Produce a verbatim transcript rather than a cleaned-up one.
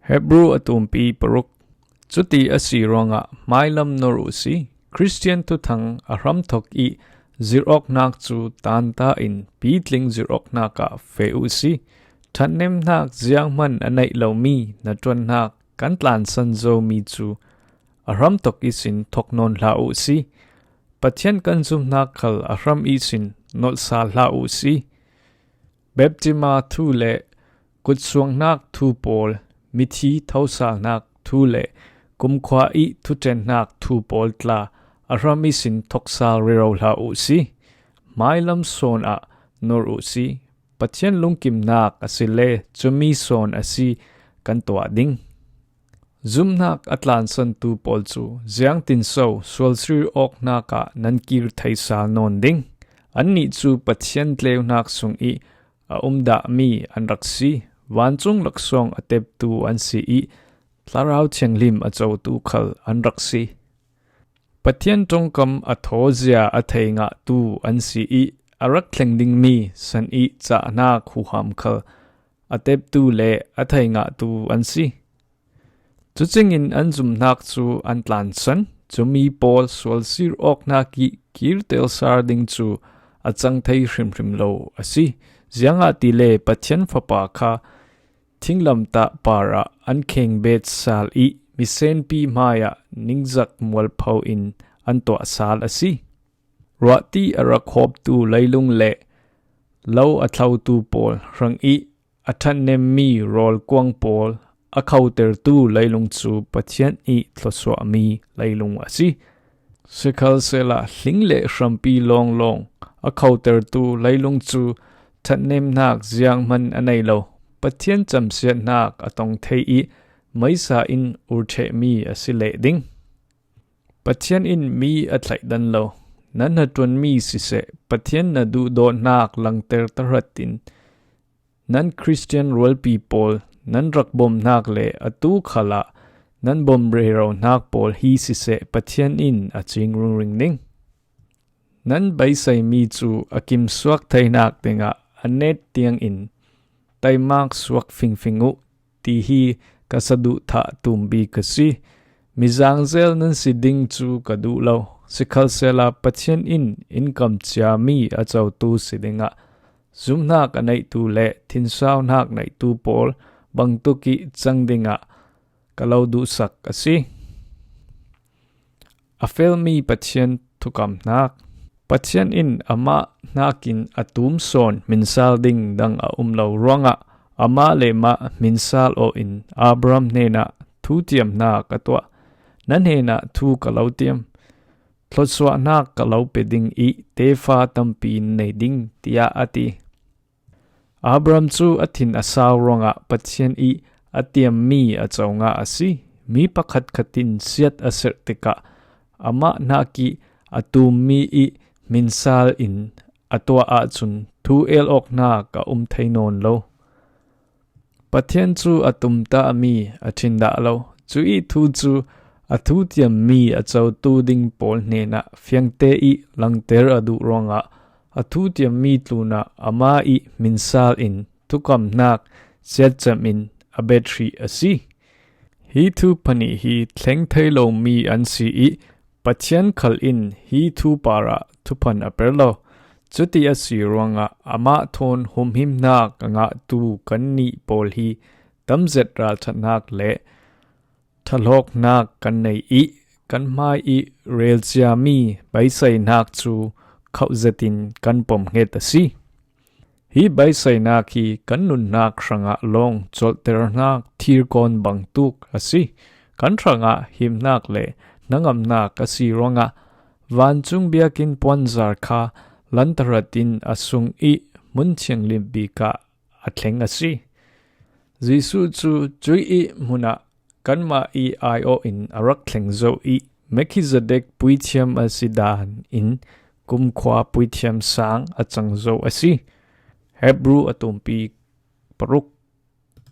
Hebru a tumpi paruk. Cuti a si ruangah hmailam nor uh si. Khristian thuthang a hramthok ih zirhawknak cu tanta in pitling zirhawknak ah feh uh si. Ṭhatnemnak zianghman a neih lomi hnaṭuannak kan tlansan zomi cu a hramthok ihsin thok nawn hlah uh si. Pathian kan zumhnak khal a hram ihsin nolh sal hlah uh si. Baptisma thu le kutsuangnak thu pawl, mithi thosalnak thu le kumkhua ih thuṭhennak thu pawl tla a hram ihsin thok sal rero hlah uh si. Hmailam sawn ah nor uh si. Pathian lungkimnak a si le cumi sawn a si kan tuah ding. Zumhnak a tlansantu pawl cu ziangtinso sualzir awknak ah nan kir thei sal nawn ding. Annih cu Pathian tleunak sung ih a umdahmi an rak si. Vancung laksawng a teptu an si ih Thlarau Thianghlim a cotu khal an rak si. Pathian ṭongkam a thawzia a thei ngahtu an si ih a rak thleng dingmi san ih cahnak huham khal a teptu le a thei ngahtu an si. Cucingin an zumhnak cu an tlansan. Cumi pawl sualzir awknak ih kirtel sal ding cu a cang thei hrimhrim lo a si. Ziangahtile Pathian Fapa kha thinglamtah parah an khengbet sal ih misenpi hmaiah ningzak mualpho in an tuah sal a si. Ruahti a rak hawptu leilung le lo a thlotu pawl hrangih a ṭhatnemmi rawlkuang pawl a khotertu leilung cu Pathian ih thluasuahmi leilung a si. Sikhalsehla hling le hrampi lawnglawng a khotertu leilung cu ṭhatnemnak zianghman a nei lo. Pathian camsiatnak a tong thei ih meisa in ur ṭhehmi a si leh ding. Pathian in mi a thlaihdan lo. Nan hnaṭuanmi siseh, Pathian na duhdawtnak langter tahratin nan Khristian rualpi pawl nan rak bawmhnak le atu khalah nan bawm reronak pawl hi siseh, Pathian in a cing ringring ding. Nan beiseimi cu a kimsuak theinak dingah a net tiangin taimak suak fingfing uh, ti hi ka saduhthah tum bik a si. Mizangzel nan si ding cu ka duh lo. Sikhalsehla Pathian in in kamciami a cotu si dingah zumhnak a neihtu le thinsaunak neihtu pawl bangtuk ih cang dingah ka lo duhsak a si. A felmi Pathian thukamhnak. Pathian in amah hnakin a tum sawn hminsal ding dang a um lo ruangah amah le mah hminsal aw in Abraham hnenah thu tiamhnak a tuah. Na hnenah thu ka lo tiam, thluasuahnak ka lo pe ding ih tefa tampi nei ding, tiah a ti. Abraham cu a thin a sau ruangah Pathian ih a tiammi a co ngah a si. Mi pakhatkhat in siat a serh tikah amah hnak ih a tummi ih hminsal in a tuah ahcun thu el awknak a um thei nawn lo. Pathian cu a tumtahmi a ṭhin dah lo. Cuih thu cu a thu tiammi a cotu ding pawl hnenah fiangte ih langter a duh ruangah a thu tiammi tlunah amah ih hminsal in thukamhnak siatcam in a bet hrih a si. Hi thu pahnih hi thleng thei lomi an si ih Pathian khal in hi thu parah thuphan a per lo. Cuti a si ruangah amah thawn humhimnak a ngahtu kannih pawl hi tamzet ralṭhatnak le ṭhahlawknak kan nei ih kan hmai ih relciami beiseinak cu khauh zetin kan pomhnget a si. Hi beiseinak hi kan nunnak hrangah lawng colhternak thirkawn bangtuk a si. Kan hrangah himnak le hnangamnak a si ruangah vancung biakinn puanzar kha lan tahratin a sung ih hmun thianghlim bik ah a thleng a si. Jesuh cu cuih ih hmunah kanmah ih aiawh in a rak thleng zo ih Melkhizedek puithiam a si dan in kumkhua puithiam sang a cang zo a si. Hebru a tumpi paruk.